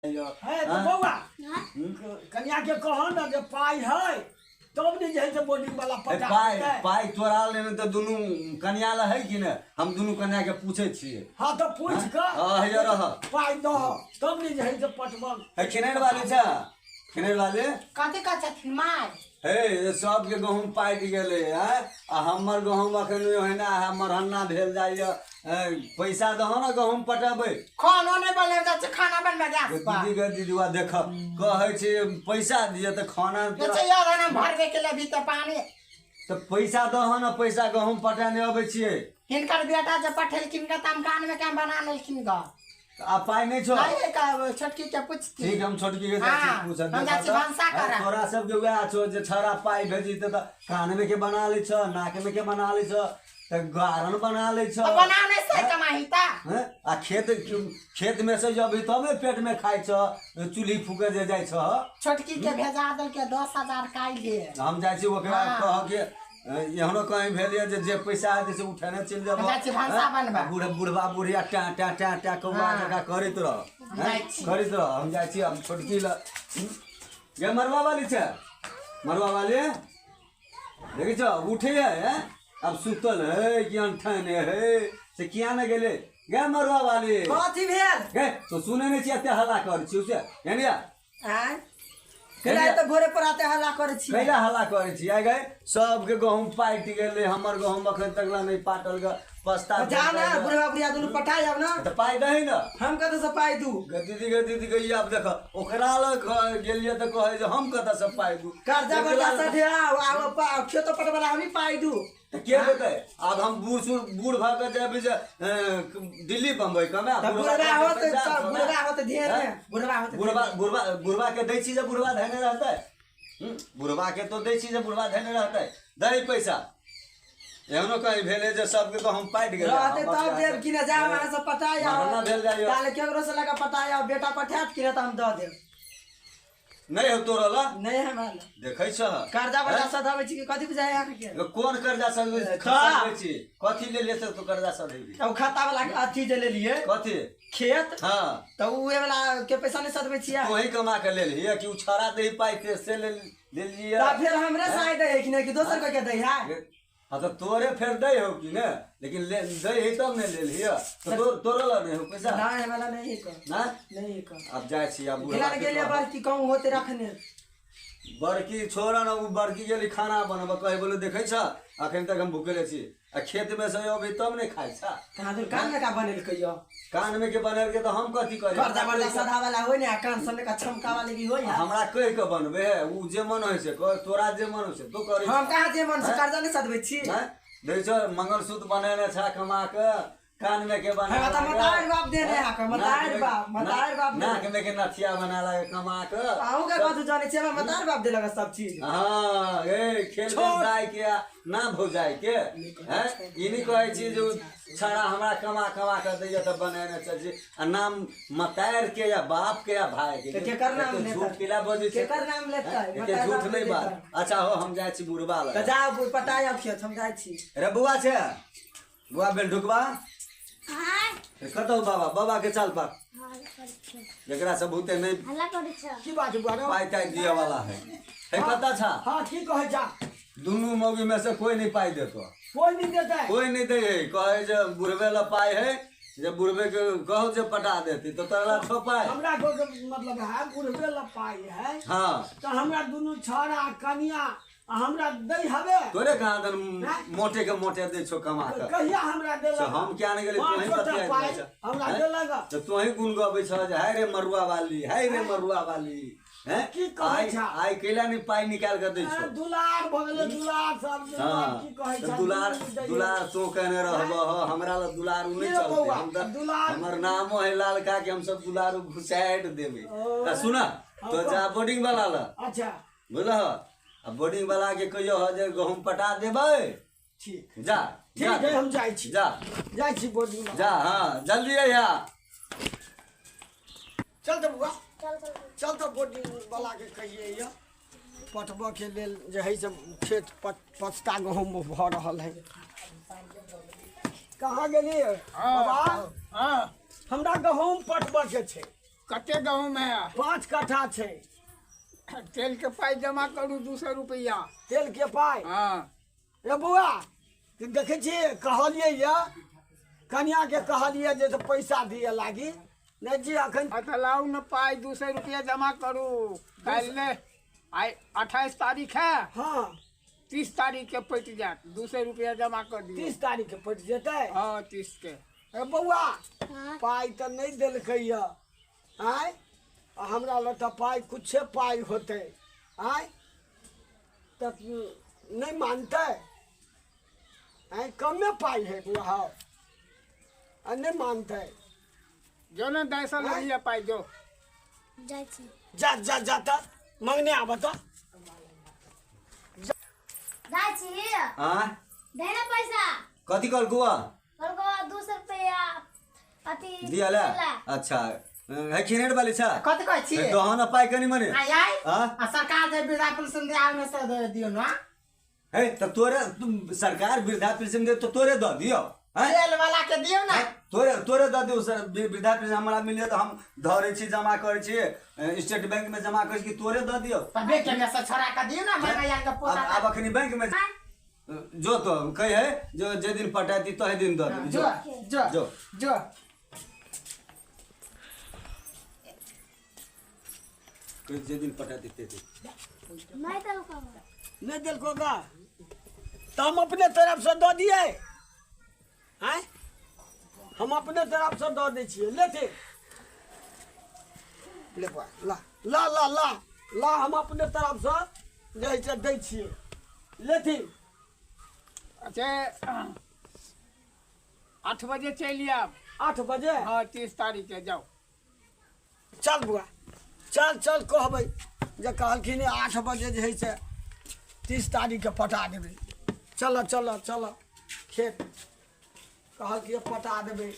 है तऽ बौआ, कनिया के कहऽ ने जे पाइ है तब ने जे है से बोर्डिंग वाला पटा। पाइ पाइ तोरा लेने तऽ दुनू कनिया लए है कि ने? हम दुनू कनिया के पूछै छियै। हाँ तऽ पूछि कऽ। हाँ, हैया रह। पाइ दह तब ने जे है से पटबन। है खिनैर वाली छै, खिनैर वाली कथी कहै छथिन माय? हे, सबके गहूँम पाकि गेलै है आ हमर गहूँम अखन ओहिना है, मरहन्ना भेल जाइए। पैसा दहो ने, गहूँम पटेबै। खानो नहि बनेब जाइ छै, खाना बनबै गैस पर। दीदी गे, दीदीवा देख, कहै छै पैसा दिअ तऽ खाना। छै यार, हम भरबे के लेबी तऽ पानी। तऽ पैसा दहो ने, पैसा, गहूँम पटेने अबै छियै। हिनकर बेटा जे पठेलखिन ग तऽ हम कान मे के बना लेलखिन ग। आब पाइ नहि छौ? नहि, छोटकी के पूछती। ठीक, हम छोटकी के जाइ छी पूछऽ। हम जाइ छी भनसा करऽ। तोरा सबके वएह छौ जे छड़ा पाइ भेजी तऽ कानमे के बना लै छ, नाकमे के बना लै छ, तऽ गारन बना लै छ। तऽ बना नहि से कमाही तऽ। हैं? आ खेत खेत में से जब तबे पेट में खाइ छ, चूल्ही फूके जे जाइ छ। छोटकी के भेजा देलकै 10,000 काल्हि। हम जाइ छी ओकरा कह के। एहनो कहीं भेल यऽ जे जे पैसा हेतै से उठेने चलि जेबो। जाइ छी भनसा बनबऽ। बूढ़ बुढ़बा बुढ़िया टा टा टा टा कौआ जकाँ करैत रह, जाइ छी। करैत रह। हम जाइ छी आब छोटकी लग। गे मरवा वाली छै, मरवा वाली, देखै छ उठे है, आब सुतल है कि अनठन है से किया ने गेलै? गे मरवा वाली। कथी भेल गे? तो सुनै नहि छियै, एते हल्ला करै छियौ से एनिया। आँय, कैला तऽ भोरे पर आते हल्ला करै छी? कैला हल्ला करै छी? आइ गए सबके गहूँम पाटि गेलै, हमर गहूँम अखन तक ला नहि पाटल ग, पस्ता। जा ना, बुढ़वा बुढ़िया दुनू पटा जाब ना। तऽ पाइ दही ने। हम कतऽ से पाइ दू? गे दीदी, गे दीदी गे, आब देख, ओकरा लग गेलियै तऽ कहै जे हम कतऽ से पाइ दू? कर्जा वर्जा सधे आउ, खेतो पटवला हमही पाइ दू। तऽ के देतै? आब हम बूढ़ सूढ़ बूढ़ भऽ कऽ जेबै जे दिल्ली बम्बई कमाए? तऽ बुढ़वा होतै, बुढ़वा होतै ढेर ने, बुढ़वा होतै। बुढ़वा बुढ़वा बुढ़वा के दै छी जे बुढ़वा धैने रहतै। बुढ़वा के तो दै छी जे बुढ़वा धैने रहतै। दही पैसा। एहनो कहीं भेलै जे सबके गहूँम पाटि गेलै, रहतै हमर तब देब कि ने? जाउ अहाँ सब पटाय आउ। मरना भेल जाइए। ताले केकरो से लगा पटाय आउ, बेटा पठायत कि ने तऽ हम दऽ देब। नहि हो तोरा ला? नहि, हमरा लग। देखै छह? कर्जा वर्जा सधाबै छी कि कथी बुझाइ अहाँके? कोन कर्जा सधबै सधबै छी? कथी ले ले तू कर्जा सधेबी? ओ खाता वाला अथी जे लेलियै। कथी? खेत। हाँ। तऽ उहे वाला के पैसा नहि सधबै छियै? तोही कमा के लेलही कि उ छड़ा दही पाइ के से ले लेलियै? तऽ फेर हमरे से आइ दै है कि नहि, कि दोसर कोई के दै है? हाँ तऽ तोरे फेर दै हो कि ने, लेकिन ले दै है तब ने लेलही। तऽ तोरो लग नहि हो पैसा? नहि, हमरा नहीं है। नहि? नहीं है। आब जाइ छी आब बुढ़वा गेला ने के गेलियै कहब। बड़की कहूँ होते रखने। बड़की छोड़ ने, ओ बड़की गेली खाना बनबऽ, कहै बोले देखै छ अखन तक हम भूखले छी आ खेत में से अबै तब नहि खाइ छ। कहाँ दूर कान में का बनेलकै यौ? कान में के बनेलकै तऽ हम कथी करी? कर्जा वर्जा सधा वाला होइ ने आ कान सब का छमका वाले भी होइ है। हमरा कहि कऽ बनबे है? उ जे मन होइ से कर, तोरा जे मन होइ से तू करी। हम कहाँ जे मन से कर्जा नहि सधबै छी। हैं? देखै छ मंगलसूत्र बनेने छ कमा कऽ, कान में के बना। हमरा तऽ मतार बाप देने है के, मतार बाप, मतार बाप देने। नाक में के नथिया बना लगे कमा कऽ। अहूँ के कथी जानै छियै? हमरा मतार बाप देलक है सब चीज। हाँ, ए खेल दाय के आ ना भौजाई के हैं, ई नहि कहै छी जे उ छड़ा हमरा कमा कमा कऽ दैया तऽ बनेने छै जी आ नाम मतार के या बाप के या भाई के। तऽ केकर नाम एते लेतै? झूठ केला बजै छै? केकर नाम लेतै? हैं? एते मतार झूठ बाप नहि बाज। लेतै। अच्छा हो, हम जाइ छी बुढ़बा तऽ लग। जाउ पटाय आउ खेत, हम जाइ छी। रे बौआ छै, बौआ बेलढुकबा कतौ? बाबा, बाबा के चाल पर जकरा सब बहुते नहि हल्ला करै छ। की बात बुआ रे? पाइ ताइ दिअ वाला है, हे कतऽ छा? हाँ, की कहै छा? दुनू मौगी में से कोई नहीं पाइ देतो। कोई नहीं देतै? कोई नहीं दै है, कहै जे बुढ़बे ला पाइ है, जे बुढ़बे के कहो जे पटा देती। तो तोरा ला छौ पाइ? हमरा को मतलब है बुढ़बे ला पाइ है। हाँ। तऽ हमरा दुनू छड़ा कनिया आ हमरा दै हवे। तोरे कहाँ दन मोटे के मोटे दै छौ कमा के। कहिया हमरा देलक? से हम क्या नहीं गेली, पाँच तोही गोटा बतियाइत पाइ रहै छह। हमरा हैं? देलक। तऽ तोही गुण गबै छह जे हाय रे मरुआ वाली, हाय रे मरुआ वाली, हैं? की कहै आइ छह? आइ कैला नहि पाइ निकालि कऽ दै छौ? दुलार भऽ गेलै, दुलार सब। हाँ। की कहै तऽ छह? दुलार दुनू दैये। दुलार तों कहने रहबह, हमरा लग दुलारू नहि की रे चलतै। बौआ, हम तऽ दुलार- हमर नामो है लालका कि हम सब दुलारू घुसाटि देबै। ओ। तऽ सुन, तो जा बोर्डिंग वाला लग। अच्छा। बुझलह? आ बोर्डिंग वाला के कहियो ह जे गहूँम पटा देबै। ठीक। जा। ठीक जा। है, हम जाइ छी। जा। जाइ छी बोर्डिंग वाला। जा, हाँ, जल्दी अइहा। चल तऽ बौआ। चल चल। चल तऽ बोर्डिंग वाला के कहिए यऽ पटबऽ के लेल जे है से खेत पचता गहूँम भऽ रहल है। कहाँ गेलियै बाबा? हाँ। हमरा गहूँम पटबऽ के छै। कते गहूँम है? 5 कट्ठा छै। तेल के पाइ जमा करू 200 रुपया। तेल के पाइ? हाँ। रे बौआ देखै छियै, कहलियै ये कनिया के कहलियै जे पैसा दिए लागी नहीं जी अखन। अच्छा लाउ न पाइ, 200 रुपया जमा करू। काल्हि आइ 28 तारीख है। हाँ। 30 तारीख के पटि जायत, 200 रुपया जमा कर दियौ। 30 तारीख के पटि जेतै? हाँ 30 के। अरे बौआ पाइ तऽ नहि देलकै ये आँय, हमरा लग तऽ पाइ कुछे पाइ होतै आँय, तऽ नहि मानतै आँय, कमे पाइ है बौआ। हौ आ नहि मानतै। जो ने 200 लइए पाइ जो। जाइ छी। जा जा जा तऽ मंगने आबऽ तऽ। जाइ छी। आँय दे ना पैसा। कथी कहलकौ? कहलकौ 200 रुपया अथी दियाला। अच्छा है खिनेट वाली छ कथी कहै छी? दहन पाइ कनि मने। आय आय हाँ? आ सरकार जे वृद्धा पेंशन दे आवे से दे दियो ना। है त तोरे सरकार वृद्धा पेंशन दे तो तोरे the दियो। तेल वाला के दियो ना। तोरे तोरे the दियो सर, वृद्धा पेंशन हमरा मिले त हम धरे छी, जमा करे छी, स्टेट बैंक में जमा करे छी, तोरे the दियो। त बेटे में से छोड़ा के दियो ना मंगैया के पोता। अब अखनी बैंक में जो तो कहे है जो जे दिन पटाती तो दिन the they. जो जो जो जो जे दिन पटाती ते दिन। नहीं देलको। नहीं देलको का तो हम अपने तरफ से the दिए। आँय हम अपने तरफ से the they छियै। लेते ले बा, ला ला ला ला ला, हम अपने तरफ से जे है से दै छियै। लेथिन। अच्छा 8 बजे चलि आयब। 8 बजे? हाँ 30 तारीख के जाओ। चल बुआ चल चल, कहबै जे कहलखिन 8 बजे जे है से 30 तारीख के पटा देबै। चल चल चल खेत कहलखिन पटा देबै।